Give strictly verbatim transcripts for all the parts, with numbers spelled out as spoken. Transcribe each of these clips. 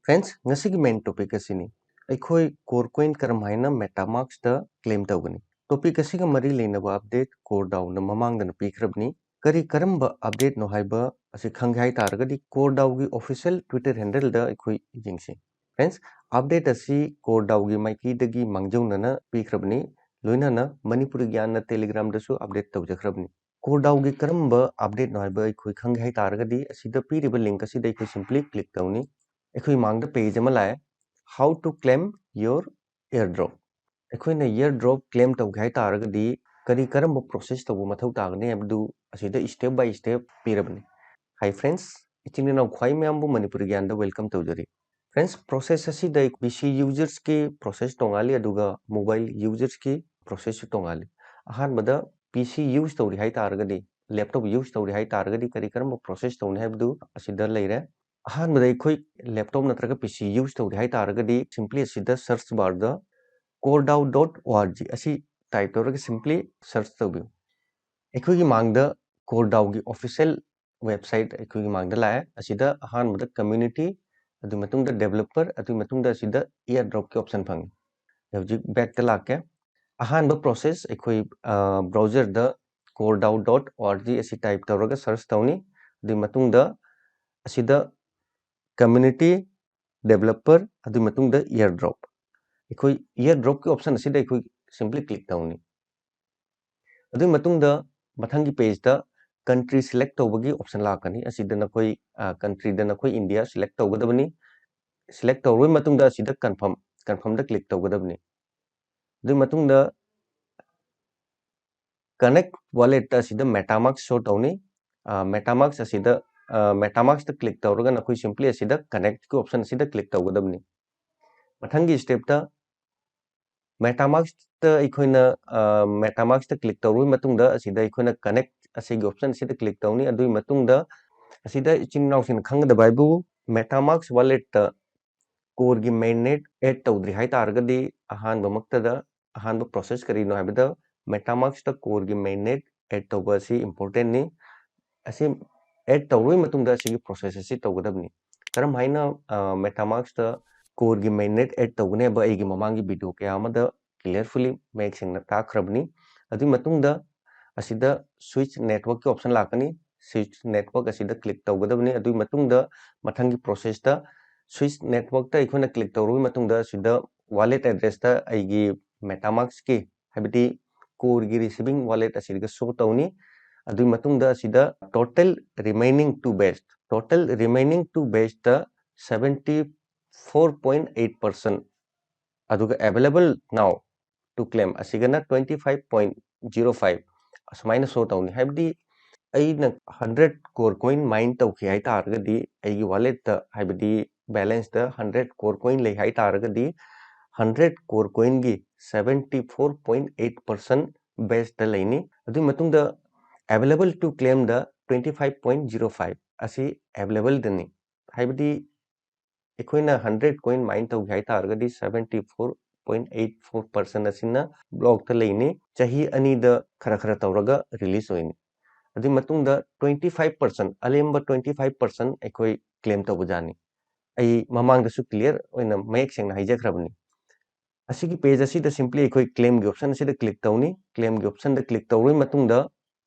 Friends, ꯉꯁꯤꯒꯤ main topic ꯑꯁꯤꯅꯤ꯫ ꯑꯩꯈꯣꯏ ꯀꯣꯔ ꯀꯣꯏꯟ ꯀꯔꯝ ꯍꯥꯏꯅ MetaMaskꯇ claim ꯇꯧꯒꯅꯤ? Topic ꯑꯁꯤꯒ ꯃꯔꯤ ꯂꯩꯅꯕ update ꯀꯣꯔ ꯗꯥꯎꯅ ꯃꯃꯥꯡꯗꯅ ꯄꯤꯈ꯭ꯔꯕꯅꯤ꯫ ꯀꯔꯤ ꯀꯔꯝꯕ updateꯅꯣ ꯍꯥꯏꯕ ꯑꯁꯤ ꯈꯪꯒꯦ ꯍꯥꯏ ꯇꯥꯔꯒꯗꯤ ꯀꯣꯔ ꯗꯥꯎꯒꯤ official Twitter handleꯗ ꯑꯩꯈꯣꯏ ꯌꯦꯡꯁꯤ꯫ Friends, update ꯑꯁꯤ ꯀꯣꯔ ꯗꯥꯎꯒꯤ ꯃꯥꯏꯀꯩꯗꯒꯤ ꯃꯥꯡꯖꯧꯅꯅ ꯄꯤꯈ꯭ꯔꯕꯅꯤ꯫ ꯂꯣꯏꯅꯅ ꯃꯅꯤꯄꯨꯔꯤ ꯒ꯭ꯌꯥꯟꯅ Telegramꯗꯁꯨ update ꯇꯧꯖꯈ꯭ꯔꯕꯅꯤ꯫ ꯀꯣꯔ ꯗꯥꯎꯒꯤ ꯀꯔꯝꯕ updateꯅꯣ ꯍꯥꯏꯕ ꯑꯩꯈꯣꯏ ꯈꯪꯒꯦ ꯍꯥꯏ ꯇꯥꯔꯒꯗꯤ ꯑꯁꯤꯗ ꯄꯤꯔꯤꯕ link ꯑꯁꯤꯗ ꯑꯩꯈꯣꯏ simply click ꯇꯧꯅꯤ꯫ ꯑꯩꯈꯣꯏ ꯃꯥꯡꯗ page ꯑꯃ ꯂꯥꯛꯑꯦ, "How to claim your airdrop"꯫ ꯑꯩꯈꯣꯏꯅ airdrop claim ꯇꯧꯒꯦ ꯍꯥꯏ ꯇꯥꯔꯒꯗꯤ ꯀꯔꯤ ꯀꯔꯝꯕ process ꯇꯧꯕ ꯃꯊꯧ ꯇꯥꯒꯅꯤ ꯍꯥꯏꯕꯗꯨ ꯑꯁꯤꯗ step by step ꯄꯤꯔꯕꯅꯤ꯫ Hi friends, ꯏꯆꯤꯟ ꯏꯅꯥꯎ ꯈ꯭ꯋꯥꯏ ꯃꯌꯥꯝꯕꯨ ꯃꯅꯤꯄꯨꯔꯤ ꯒ꯭ꯌꯥꯟꯗ welcome ꯇꯧꯖꯔꯤ꯫ Friends, process ꯑꯁꯤꯗ PC usersꯀꯤ process ꯇꯣꯉꯥꯜꯂꯤ, ꯑꯗꯨꯒ mobile usersꯀꯤ processꯁꯨ ꯇꯣꯉꯥꯜꯂꯤ꯫ ꯑꯍꯥꯟꯕꯗ PC use ꯇꯧꯔꯤ ꯍꯥꯏ ꯇꯥꯔꯒꯗꯤ, laptop use ꯇꯧꯔꯤ ꯍꯥꯏ ꯇꯥꯔꯒꯗꯤ ꯀꯔꯤ ꯀꯔꯝꯕ process ꯇꯧꯅꯤ ꯍꯥꯏꯕꯗꯨ ꯑꯁꯤꯗ ꯂꯩꯔꯦ꯫ ꯑꯍꯥꯟꯕꯗ ꯑꯩꯈꯣꯏ laptop ꯅꯠꯇ꯭ꯔꯒ PC use ꯇꯧꯔꯤ ꯍꯥꯏ ꯇꯥꯔꯒꯗꯤ simply ꯑꯁꯤꯗ search barꯗ core dao dot org ꯑꯁꯤ type ꯇꯧꯔꯒ simply search ꯇꯧꯕꯤꯌꯨ꯫ ꯑꯩꯈꯣꯏꯒꯤ ꯃꯥꯡꯗ core daoꯒꯤ official website ꯑꯩꯈꯣꯏꯒꯤ ꯃꯥꯡꯗ ꯂꯥꯛꯑꯦ꯫ ꯑꯁꯤꯗ ꯑꯍꯥꯟꯕꯗ community, ꯑꯗꯨꯒꯤ ꯃꯇꯨꯡꯗ developer, ꯑꯗꯨꯒꯤ ꯃꯇꯨꯡꯗ ꯑꯁꯤꯗ airdropꯀꯤ option ꯐꯪꯉꯤ꯫ ꯍꯧꯖꯤꯛ backꯇ ꯂꯥꯛꯀꯦ꯫ ꯑꯍꯥꯟꯕ process ꯑꯩꯈꯣꯏ, ꯑ, browserꯗ core dao dot org ꯑꯁꯤ type ꯇꯧꯔꯒ search ꯇꯧꯅꯤ꯫ ꯑꯗꯨꯒꯤ ꯃꯇꯨꯡꯗ ꯑꯁꯤꯗ community, developer, ꯑꯗꯨꯒꯤ ꯃꯇꯨꯡꯗ airdrop꯫ ꯑꯩꯈꯣꯏ airdropꯀꯤ option ꯑꯁꯤꯗ ꯑꯩꯈꯣꯏ simply click ꯇꯧꯅꯤ꯫ ꯑꯗꯨꯒꯤ ꯃꯇꯨꯡꯗ ꯃꯊꯪꯒꯤ pageꯇ country select ꯇꯧꯕꯒꯤ option ꯂꯥꯛꯀꯅꯤ꯫ ꯑꯁꯤꯗ ꯅꯈꯣꯏ, ꯑ, countryꯗ ꯅꯈꯣꯏ India select ꯇꯧꯒꯗꯕꯅꯤ꯫ Select ꯇꯧꯔꯕ ꯃꯇꯨꯡꯗ ꯑꯁꯤꯗ confirm, confirmꯗ click ꯇꯧꯒꯗꯕꯅꯤ꯫ ꯑꯗꯨꯒꯤ ꯃꯇꯨꯡꯗ connect walletꯇ ꯑꯁꯤꯗ MetaMask show ꯇꯧꯅꯤ꯫ ꯑ, MetaMask ꯑꯁꯤꯗ, ꯑ, MetaMaskꯇ click ꯇꯧꯔꯒ ꯅꯈꯣꯏ simply ꯑꯁꯤꯗ connectꯀꯤ option ꯑꯁꯤꯗ click ꯇꯧꯒꯗꯕꯅꯤ꯫ ꯃꯊꯪꯒꯤ stepꯇ MetaMaskꯇ ꯑꯩꯈꯣꯏꯅ, ꯑ, MetaMaskꯇ click ꯇꯧꯔꯕ ꯃꯇꯨꯡꯗ ꯑꯁꯤꯗ ꯑꯩꯈꯣꯏꯅ connect ꯑꯁꯤꯒꯤ option ꯑꯁꯤꯗ click ꯇꯧꯅꯤ꯫ ꯑꯗꯨꯒꯤ ꯃꯇꯨꯡꯗ ꯑꯁꯤꯗ ꯏꯆꯤꯟ ꯏꯅꯥꯎꯁꯤꯡꯅ ꯈꯪꯒꯗꯕ ꯍꯥꯏꯕꯨ MetaMask walletꯇ coreꯒꯤ mainnet add ꯇꯧꯗ꯭ꯔꯤ ꯍꯥꯏ ꯇꯥꯔꯒꯗꯤ ꯑꯍꯥꯟꯕꯃꯛꯇꯗ ꯑꯍꯥꯟꯕ process ꯀꯔꯤꯅꯣ ꯍꯥꯏꯕꯗ MetaMaskꯇ coreꯒꯤ mainnet add ꯇꯧꯕ ꯑꯁꯤ importantꯅꯤ꯫ ꯑꯁꯤ add ꯇꯧꯔꯕ ꯃꯇꯨꯡꯗ ꯑꯁꯤꯒꯤ process ꯑꯁꯤ ꯇꯧꯒꯗꯕꯅꯤ꯫ ꯀꯔꯝ ꯍꯥꯏꯅ MetaMaskꯇ Coreꯒꯤ mainnet add ꯇꯧꯒꯅꯤ ꯍꯥꯏꯕ ꯑꯩꯒꯤ ꯃꯃꯥꯡꯒꯤ video ꯀꯌꯥ ꯑꯃꯗ clearfully, ꯃꯌꯦꯛ ꯁꯦꯡꯅ ꯇꯥꯛꯈ꯭ꯔꯕꯅꯤ꯫ ꯑꯗꯨꯒꯤ ꯃꯇꯨꯡꯗ ꯑꯁꯤꯗ Swiss Networkꯀꯤ option ꯂꯥꯛꯀꯅꯤ꯫ Swiss Network ꯑꯁꯤꯗ click ꯇꯧꯒꯗꯕꯅꯤ꯫ ꯑꯗꯨꯒꯤ ꯃꯇꯨꯡꯗ ꯃꯊꯪꯒꯤ processꯇ Swiss Networkꯇ ꯑꯩꯈꯣꯏꯅ click ꯇꯧꯔꯕ ꯃꯇꯨꯡꯗ ꯑꯁꯤꯗ wallet addressꯇ ꯑꯩꯒꯤ MetaMaskꯀꯤ, ꯍꯥꯏꯕꯗꯤ Coreꯒꯤ receiving wallet ꯑꯁꯤꯒ show ꯇꯧꯅꯤ꯫ ꯑꯗꯨꯒꯤ ꯃꯇꯨꯡꯗ ꯑꯁꯤꯗ total remaining to vest, total remaining to vestꯇ seventy four point eight percent, ꯑꯗꯨꯒ available now to claim ꯑꯁꯤꯒꯅ twenty five point zero five, ꯑꯁꯨꯃꯥꯏꯅ show ꯇꯧꯅꯤ꯫ ꯍꯥꯏꯕꯗꯤ ꯑꯩꯅ hundred Core coin mine ꯇꯧꯈꯤ ꯍꯥꯏ ꯇꯥꯔꯒꯗꯤ, ꯑꯩꯒꯤ walletꯇ, ꯍꯥꯏꯕꯗꯤ balanceꯇ hundred Core coin ꯂꯩ ꯍꯥꯏ ꯇꯥꯔꯒꯗꯤ, hundred Core coinꯒꯤ seventy four point eight percent vestꯇ ꯂꯩꯅꯤ꯫ ꯑꯗꯨꯒꯤ ꯃꯇꯨꯡꯗ available to claimꯗ twenty five point zero five ꯑꯁꯤ availableꯗꯅꯤ꯫ ꯍꯥꯏꯕꯗꯤ ꯑꯩꯈꯣꯏꯅ hundred coin mine ꯇꯧꯒꯦ ꯍꯥꯏ ꯇꯥꯔꯒꯗꯤ, seventy four point eight four percent ꯑꯁꯤꯅ blockꯇ ꯂꯩꯅꯤ꯫ ꯆꯍꯤ ꯑꯅꯤꯗ ꯈꯔ ꯈꯔ ꯇꯧꯔꯒ release ꯑꯣꯏꯅꯤ꯫ ꯑꯗꯨꯒꯤ ꯃꯇꯨꯡꯗ twenty five percent, ꯑꯂꯦꯝꯕ twenty five percent ꯑꯩꯈꯣꯏ claim ꯇꯧꯕꯖꯥꯠꯅꯤ꯫ ꯑꯩ ꯃꯃꯥꯡꯗꯁꯨ clear ꯑꯣꯏꯅ ꯃꯌꯦꯛ ꯁꯦꯡꯅ ꯍꯥꯏꯖꯈ꯭ꯔꯕꯅꯤ꯫ ꯑꯁꯤꯒꯤ page ꯑꯁꯤꯗ simply ꯑꯩꯈꯣꯏ claimꯒꯤ option ꯑꯁꯤꯗ click ꯇꯧꯅꯤ꯫ Claimꯒꯤ optionꯗ click ꯇꯧꯔꯕ ꯃꯇꯨꯡꯗ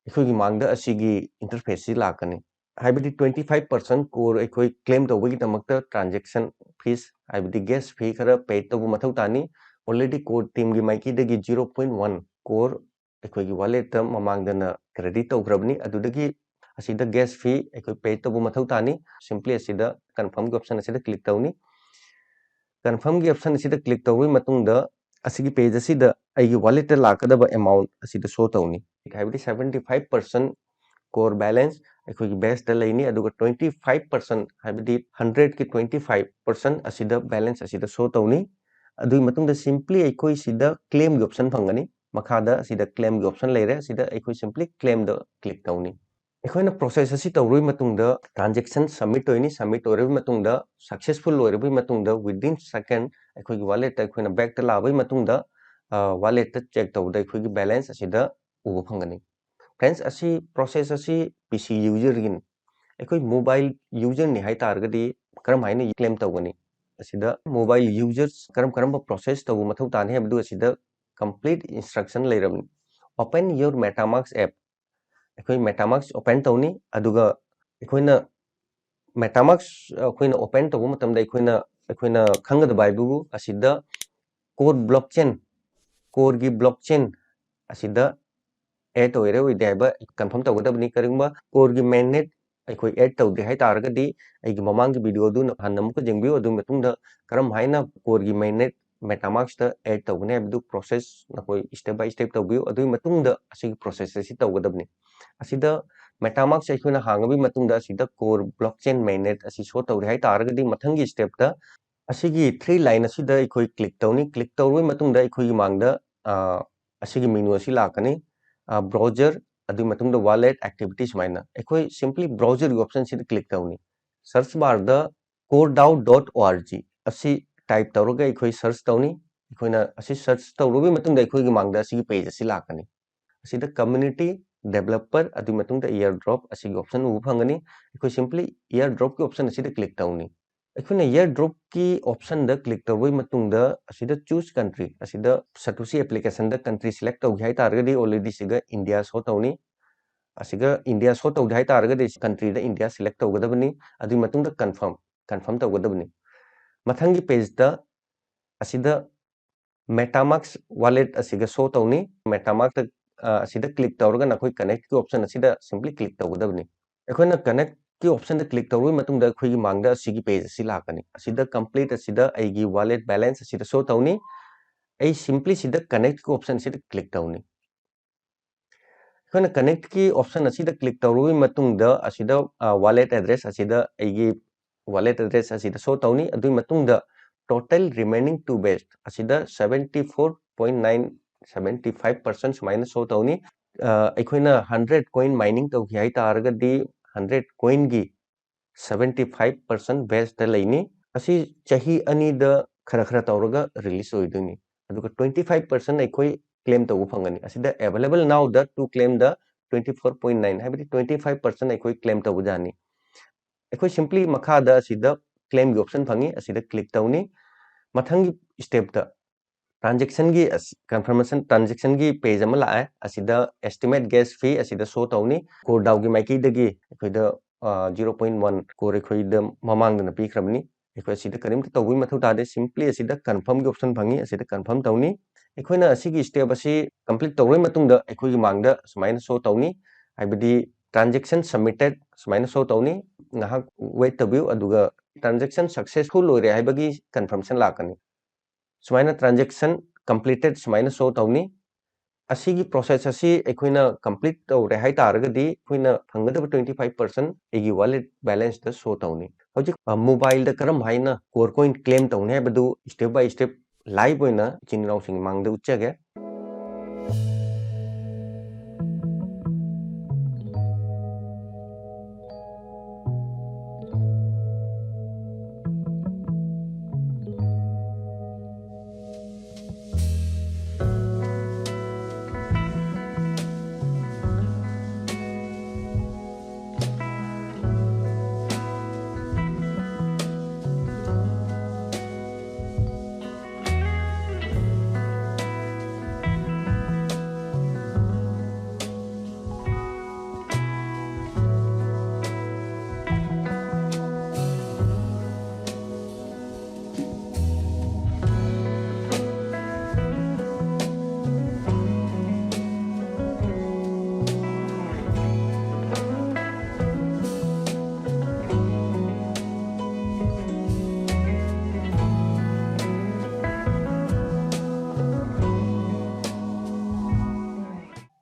ꯑꯩꯈꯣꯏꯒꯤ ꯃꯥꯡꯗ ꯑꯁꯤꯒꯤ interfaceꯁꯤ ꯂꯥꯛꯀꯅꯤ꯫ ꯍꯥꯏꯕꯗꯤ twenty five percent Core ꯑꯩꯈꯣꯏ claim ꯇꯧꯕꯒꯤꯗꯃꯛꯇ transaction fees, ꯍꯥꯏꯕꯗꯤ gas fee ꯈꯔ pay ꯇꯧꯕ ꯃꯊꯧ ꯇꯥꯅꯤ꯫ Already Core teamꯒꯤ ꯃꯥꯏꯀꯩꯗꯒꯤ zero point one Core ꯑꯩꯈꯣꯏꯒꯤ walletꯇ ꯃꯃꯥꯡꯗꯅ credit ꯇꯧꯈ꯭ꯔꯕꯅꯤ꯫ ꯑꯗꯨꯗꯒꯤ ꯑꯁꯤꯗ gas fee ꯑꯩꯈꯣꯏ pay ꯇꯧꯕ ꯃꯊꯧ ꯇꯥꯅꯤ꯫ Simply ꯑꯁꯤꯗ confirmꯒꯤ option ꯑꯁꯤꯗ click ꯇꯧꯅꯤ꯫ Confirmꯒꯤ option ꯑꯁꯤꯗ click ꯇꯧꯔꯕ ꯃꯇꯨꯡꯗ ꯑꯁꯤꯒꯤ page ꯑꯁꯤꯗ ꯑꯩꯒꯤ walletꯇ ꯂꯥꯛꯀꯗꯕ amount ꯑꯁꯤꯗ show ꯇꯧꯅꯤ꯫ ꯍꯥꯏꯕꯗꯤ seventy five percent Core balance ꯑꯩꯈꯣꯏꯒꯤ vestꯇ ꯂꯩꯅꯤ, ꯑꯗꯨꯒ twenty five percent, ꯍꯥꯏꯕꯗꯤ hundredꯀꯤ twenty five percent ꯑꯁꯤꯗ balance ꯑꯁꯤꯗ show ꯇꯧꯅꯤ꯫ ꯑꯗꯨꯒꯤ ꯃꯇꯨꯡꯗ simply ꯑꯩꯈꯣꯏ ꯁꯤꯗ claimꯒꯤ option ꯐꯪꯒꯅꯤ꯫ ꯃꯈꯥꯗ ꯑꯁꯤꯗ claimꯒꯤ option ꯂꯩꯔꯦ꯫ ꯑꯁꯤꯗ ꯑꯩꯈꯣꯏ simply claimꯗ click ꯇꯧꯅꯤ꯫ ꯑꯩꯈꯣꯏꯅ process ꯑꯁꯤ ꯇꯧꯔꯕ ꯃꯇꯨꯡꯗ transaction submit ꯑꯣꯏꯅꯤ꯫ Submit ꯑꯣꯏꯔꯕ ꯃꯇꯨꯡꯗ, successful ꯑꯣꯏꯔꯕ ꯃꯇꯨꯡꯗ, within second ꯑꯩꯈꯣꯏꯒꯤ walletꯇ ꯑꯩꯈꯣꯏꯅ backꯇ ꯂꯥꯛꯑꯕ ꯃꯇꯨꯡꯗ, walletꯇ check ꯇꯧꯕꯗ ꯑꯩꯈꯣꯏꯒꯤ balance ꯑꯁꯤꯗ ꯎꯕ ꯐꯪꯒꯅꯤ꯫ Friends, ꯑꯁꯤ process ꯑꯁꯤ PC userꯒꯤꯅꯤ꯫ ꯑꯩꯈꯣꯏ mobile userꯅꯤ ꯍꯥꯏ ꯇꯥꯔꯒꯗꯤ ꯀꯔꯝ ꯍꯥꯏꯅ claim ꯇꯧꯒꯅꯤ? ꯑꯁꯤꯗ mobile users ꯀꯔꯝ ꯀꯔꯝꯕ process ꯇꯧꯕ ꯃꯊꯧ ꯇꯥꯅꯤ ꯍꯥꯏꯕꯗꯨ ꯑꯁꯤꯗ complete instruction ꯂꯩꯔꯕꯅꯤ꯫ Open your MetaMask app꯫ ꯑꯩꯈꯣꯏ MetaMask open ꯇꯧꯅꯤ, ꯑꯗꯨꯒ ꯑꯩꯈꯣꯏꯅ MetaMask ꯑꯩꯈꯣꯏꯅ open ꯇꯧꯕ ꯃꯇꯝꯗ ꯑꯩꯈꯣꯏꯅ ꯑꯩꯈꯣꯏꯅ ꯈꯪꯒꯗꯕ ꯍꯥꯏꯕꯕꯨ ꯑꯁꯤꯗ Core Blockchain, Coreꯒꯤ blockchain ꯑꯁꯤꯗ add ꯑꯣꯏꯔꯦ ꯑꯣꯏꯗꯦ ꯍꯥꯏꯕ confirm ꯇꯧꯒꯗꯕꯅꯤ꯫ ꯀꯔꯤꯒꯨꯝꯕ Coreꯒꯤ mainnet ꯑꯩꯈꯣꯏ add ꯇꯧꯗꯦ ꯍꯥꯏ ꯇꯥꯔꯒꯗꯤ, ꯑꯩꯒꯤ ꯃꯃꯥꯡꯒꯤ video ꯑꯗꯨ ꯍꯟꯅ ꯑꯃꯨꯛꯀ ꯌꯦꯡꯕꯤꯌꯨ꯫ ꯑꯗꯨꯒꯤ ꯃꯇꯨꯡꯗ ꯀꯔꯝ ꯍꯥꯏꯅ Coreꯒꯤ mainnet MetaMaskꯇ add ꯇꯧꯒꯅꯤ ꯍꯥꯏꯕꯗꯨ process ꯅꯈꯣꯏ step by step ꯇꯧꯕꯤꯌꯨ꯫ ꯑꯗꯨꯒꯤ ꯃꯇꯨꯡꯗ ꯑꯁꯤꯒꯤ process ꯑꯁꯤ ꯇꯧꯒꯗꯕꯅꯤ꯫ ꯑꯁꯤꯗ MetaMask ꯑꯩꯈꯣꯏꯅ ꯍꯥꯡꯉꯕꯒꯤ ꯃꯇꯨꯡꯗ ꯑꯁꯤꯗ Core Blockchain mainnet ꯑꯁꯤ show ꯇꯧꯔꯦ ꯍꯥꯏ ꯇꯥꯔꯒꯗꯤ, ꯃꯊꯪꯒꯤ stepꯇ ꯑꯁꯤꯒꯤ three line ꯑꯁꯤꯗ ꯑꯩꯈꯣꯏ click ꯇꯧꯅꯤ꯫ Click ꯇꯧꯔꯕ ꯃꯇꯨꯡꯗ ꯑꯩꯈꯣꯏꯒꯤ ꯃꯥꯡꯗ, ꯑ, ꯑꯁꯤꯒꯤ menu ꯑꯁꯤ ꯂꯥꯛꯀꯅꯤ꯫ ꯑ, browser, ꯑꯗꯨꯒꯤ ꯃꯇꯨꯡꯗ wallet activity ꯁꯨꯃꯥꯏꯅ꯫ ꯑꯩꯈꯣꯏ simply browserꯒꯤ optionꯁꯤꯗ click ꯇꯧꯅꯤ꯫ Search barꯗ CoreDAO dot org ꯑꯁꯤ type ꯇꯧꯔꯒ ꯑꯩꯈꯣꯏ search ꯇꯧꯅꯤ꯫ ꯑꯩꯈꯣꯏꯅ ꯑꯁꯤ search ꯇꯧꯔꯕ ꯃꯇꯨꯡꯗ ꯑꯩꯈꯣꯏꯒꯤ ꯃꯥꯡꯗ ꯑꯁꯤꯒꯤ page ꯑꯁꯤ ꯂꯥꯛꯀꯅꯤ꯫ ꯑꯁꯤꯗ community, developer, ꯑꯗꯨꯒꯤ ꯃꯇꯨꯡꯗ airdrop ꯑꯁꯤꯒꯤ option ꯎꯕ ꯐꯪꯒꯅꯤ꯫ ꯑꯩꯈꯣꯏ simply airdropꯀꯤ option ꯑꯁꯤꯗ click ꯇꯧꯅꯤ꯫ ꯑꯩꯈꯣꯏꯅ airdropꯀꯤ optionꯗ click ꯇꯧꯔꯕ ꯃꯇꯨꯡꯗ ꯑꯁꯤꯗ choose country, ꯑꯁꯤꯗ Satoshi applicationꯗ country select ꯇꯧꯒꯦ ꯍꯥꯏ ꯇꯥꯔꯒꯗꯤ already ꯁꯤꯒ India show ꯇꯧꯅꯤ꯫ ꯑꯁꯤꯒ India show ꯇꯧꯒꯦ ꯍꯥꯏ ꯇꯥꯔꯒꯗꯤ countryꯗ India select ꯇꯧꯒꯗꯕꯅꯤ꯫ ꯑꯗꯨꯒꯤ ꯃꯇꯨꯡꯗ confirm, confirm ꯇꯧꯒꯗꯕꯅꯤ꯫ ꯃꯊꯪꯒꯤ pageꯇ ꯑꯁꯤꯗ MetaMask wallet ꯑꯁꯤꯒ show ꯇꯧꯅꯤ꯫ MetaMaskꯇ, ꯑ, ꯑꯁꯤꯗ click ꯇꯧꯔꯒ ꯅꯈꯣꯏ connectꯀꯤ option ꯑꯁꯤꯗ simply click ꯇꯧꯒꯗꯕꯅꯤ꯫ ꯑꯩꯈꯣꯏꯅ connectꯀꯤ optionꯗ click ꯇꯧꯔꯕ ꯃꯇꯨꯡꯗ ꯑꯩꯈꯣꯏꯒꯤ ꯃꯥꯡꯗ ꯑꯁꯤꯒꯤ page ꯑꯁꯤ ꯂꯥꯛꯀꯅꯤ꯫ ꯑꯁꯤꯗ complete ꯑꯁꯤꯗ ꯑꯩꯒꯤ wallet balance ꯑꯁꯤꯗ show ꯇꯧꯅꯤ꯫ ꯑꯩ simply ꯁꯤꯗ connectꯀꯤ option ꯑꯁꯤꯗ click ꯇꯧꯅꯤ꯫ ꯑꯩꯈꯣꯏꯅ connectꯀꯤ option ꯑꯁꯤꯗ click ꯇꯧꯔꯕ ꯃꯇꯨꯡꯗ ꯑꯁꯤꯗ, ꯑ, wallet address ꯑꯁꯤꯗ ꯑꯩꯒꯤ wallet address ꯑꯁꯤꯗ show ꯇꯧꯅꯤ꯫ ꯑꯗꯨꯒꯤ ꯃꯇꯨꯡꯗ total remaining to vest ꯑꯁꯤꯗ seventy four point nine seventy five percent ꯁꯨꯃꯥꯏꯅ show ꯇꯧꯅꯤ꯫ ꯑ, ꯑꯩꯈꯣꯏꯅ hundred coin mining ꯇꯧꯈꯤ ꯍꯥꯏ ꯇꯥꯔꯒꯗꯤ hundred coinꯒꯤ seventy five percent vestꯇ ꯂꯩꯅꯤ꯫ ꯑꯁꯤ ꯆꯍꯤ ꯑꯅꯤꯗ ꯈꯔ ꯈꯔ ꯇꯧꯔꯒ release ꯑꯣꯏꯗꯣꯏꯅꯤ꯫ ꯑꯗꯨꯒ twenty five percent ꯑꯩꯈꯣꯏ claim ꯇꯧꯕ ꯐꯪꯒꯅꯤ꯫ ꯑꯁꯤꯗ available nowꯗ to claimꯗ twenty four point nine, ꯍꯥꯏꯕꯗꯤ twenty five percent ꯑꯩꯈꯣꯏ claim ꯇꯧꯕ ꯌꯥꯅꯤ꯫ ꯑꯩꯈꯣꯏ simply ꯃꯈꯥꯗ ꯑꯁꯤꯗ claimꯒꯤ option ꯐꯪꯉꯤ, ꯑꯁꯤꯗ click ꯇꯧꯅꯤ꯫ ꯃꯊꯪꯒꯤ stepꯇ transactionꯒꯤ ꯑꯁ-, confirmation transactionꯒꯤ page ꯑꯃ ꯂꯥꯛꯑꯦ꯫ ꯑꯁꯤꯗ estimate gas fee ꯑꯁꯤꯗ show ꯇꯧꯅꯤ꯫ CoreDAOꯒꯤ ꯃꯥꯏꯀꯩꯗꯒꯤ ꯑꯩꯈꯣꯏꯗ, ꯑ, zero point one Core ꯑꯩꯈꯣꯏꯗ ꯃꯃꯥꯡꯗꯅ ꯄꯤꯈ꯭ꯔꯕꯅꯤ꯫ ꯑꯩꯈꯣꯏ ꯑꯁꯤꯗ ꯀꯔꯤꯝꯇ ꯇꯧꯕꯒꯤ ꯃꯊꯧ ꯇꯥꯗꯦ, simply ꯑꯁꯤꯗ confirmꯒꯤ option ꯐꯪꯉꯤ, ꯑꯁꯤꯗ confirm ꯇꯧꯅꯤ꯫ ꯑꯩꯈꯣꯏꯅ ꯑꯁꯤꯒꯤ step ꯑꯁꯤ complete ꯇꯧꯔꯕ ꯃꯇꯨꯡꯗ ꯑꯩꯈꯣꯏꯒꯤ ꯃꯥꯡꯗ ꯁꯨꯃꯥꯏꯅ show ꯇꯧꯅꯤ, ꯍꯥꯏꯕꯗꯤ transaction submitted ꯁꯨꯃꯥꯏꯅ show ꯇꯧꯅꯤ꯫ ꯉꯥꯏꯍꯥꯛ wait ꯇꯧꯕꯤꯌꯨ, ꯑꯗꯨꯒ transaction successful ꯑꯣꯏꯔꯦ ꯍꯥꯏꯕꯒꯤ confirmation ꯂꯥꯛꯀꯅꯤ꯫ ꯁꯨꯃꯥꯏꯅ transaction completed ꯁꯨꯃꯥꯏꯅ show ꯇꯧꯅꯤ꯫ ꯑꯁꯤꯒꯤ process ꯑꯁꯤ ꯑꯩꯈꯣꯏꯅ complete ꯇꯧꯔꯦ ꯍꯥꯏ ꯇꯥꯔꯒꯗꯤ, ꯑꯩꯈꯣꯏꯅ ꯐꯪꯒꯗꯕ twenty five percent ꯑꯩꯒꯤ wallet balanceꯇ show ꯇꯧꯅꯤ꯫ ꯍꯧꯖꯤꯛ, ꯑ, mobileꯗ ꯀꯔꯝ ꯍꯥꯏꯅ Core Coin claim ꯇꯧꯅꯤ ꯍꯥꯏꯕꯗꯨ step by step live ꯑꯣꯏꯅ ꯏꯆꯤꯟ ꯏꯅꯥꯎꯁꯤꯡꯒꯤ ꯃꯥꯡꯗ ꯎꯠꯆꯒꯦ꯫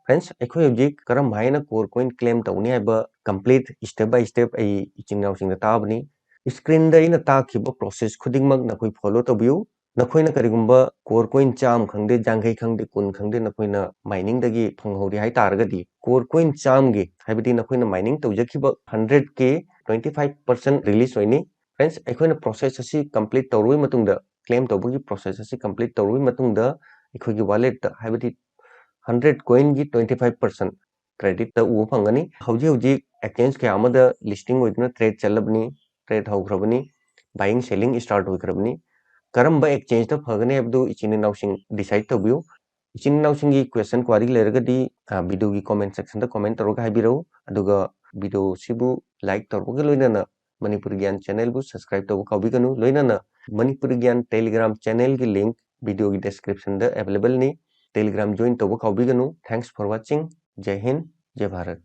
Friends, ꯑꯩꯈꯣꯏ ꯍꯧꯖꯤꯛ ꯀꯔꯝ ꯍꯥꯏꯅ Core Coin claim ꯇꯧꯅꯤ ꯍꯥꯏꯕ complete step by step ꯑꯩ ꯏꯆꯤꯟ ꯏꯅꯥꯎꯁꯤꯡꯗ ꯇꯥꯕꯅꯤ꯫ Screenꯗ ꯑꯩꯅ ꯇꯥꯛꯈꯤꯕ process ꯈꯨꯗꯤꯡꯃꯛ ꯅꯈꯣꯏ follow ꯇꯧꯕꯤꯌꯨ꯫ ꯅꯈꯣꯏꯅ ꯀꯔꯤꯒꯨꯝꯕ Core Coin ꯆꯥꯝꯃ ꯈꯪꯗꯦ, ꯌꯥꯡꯈꯩ ꯈꯪꯗꯦ, ꯀꯨꯟ ꯈꯪꯗꯦ, ꯅꯈꯣꯏꯅ miningꯗꯒꯤ ꯐꯪꯍꯧꯔꯤ ꯍꯥꯏ ꯇꯥꯔꯒꯗꯤ, Core Coin ꯆꯥꯝꯃꯒꯤ, ꯍꯥꯏꯕꯗꯤ ꯅꯈꯣꯏꯅ mining ꯇꯧꯖꯈꯤꯕ hundredꯀꯤ twenty five percent release ꯑꯣꯏꯅꯤ꯫ Friends, ꯑꯩꯈꯣꯏꯅ process ꯑꯁꯤ complete ꯇꯧꯔꯕ ꯃꯇꯨꯡꯗ, claim ꯇꯧꯕꯒꯤ process ꯑꯁꯤ complete ꯇꯧꯔꯕ ꯃꯇꯨꯡꯗ, ꯑꯩꯈꯣꯏꯒꯤ walletꯇ, ꯍꯥꯏꯕꯗꯤ hundred coinꯒꯤ twenty five percent creditꯇ ꯎꯕ ꯐꯪꯒꯅꯤ꯫ ꯍꯧꯖꯤꯛ ꯍꯧꯖꯤꯛ exchange ꯀꯌꯥ ꯑꯃꯗ listing ꯑꯣꯏꯗꯨꯅ trade ꯆꯠꯂꯕꯅꯤ, trade ꯍꯧꯈ꯭ꯔꯕꯅꯤ꯫ buying selling start ꯑꯣꯏꯈ꯭ꯔꯕꯅꯤ꯫ ꯀꯔꯝꯕ exchangeꯇ ꯐꯒꯅꯤ ꯍꯥꯏꯕꯗꯨ ꯏꯆꯤꯟ ꯏꯅꯥꯎꯁꯤꯡ decide ꯇꯧꯕꯤꯌꯨ꯫ ꯏꯆꯤꯟ ꯏꯅꯥꯎꯁꯤꯡꯒꯤ question query ꯂꯩꯔꯒꯗꯤ, ꯑ, videoꯒꯤ comment sectionꯗ comment ꯇꯧꯔꯒ ꯍꯥꯏꯕꯤꯔꯛꯎ꯫ ꯑꯗꯨꯒ videoꯁꯤꯕꯨ like ꯇꯧꯔꯛꯄꯒ ꯂꯣꯏꯅꯅ ꯃꯅꯤꯄꯨꯔ ꯒ꯭ꯌꯥꯟ channelꯕꯨ subscribe ꯇꯧꯕ ꯀꯥꯎꯕꯤꯒꯅꯨ꯫ ꯂꯣꯏꯅꯅ ꯃꯅꯤꯄꯨꯔ ꯒ꯭ꯌꯥꯟ Telegram channelꯒꯤ link videoꯒꯤ descriptionꯗ availableꯅꯤ꯫ Telegram join ꯇꯧꯕ ꯀꯥꯎꯕꯤꯒꯅꯨ꯫ Thanks for watching. ꯖꯩ Hind, ꯖꯩ Bharat.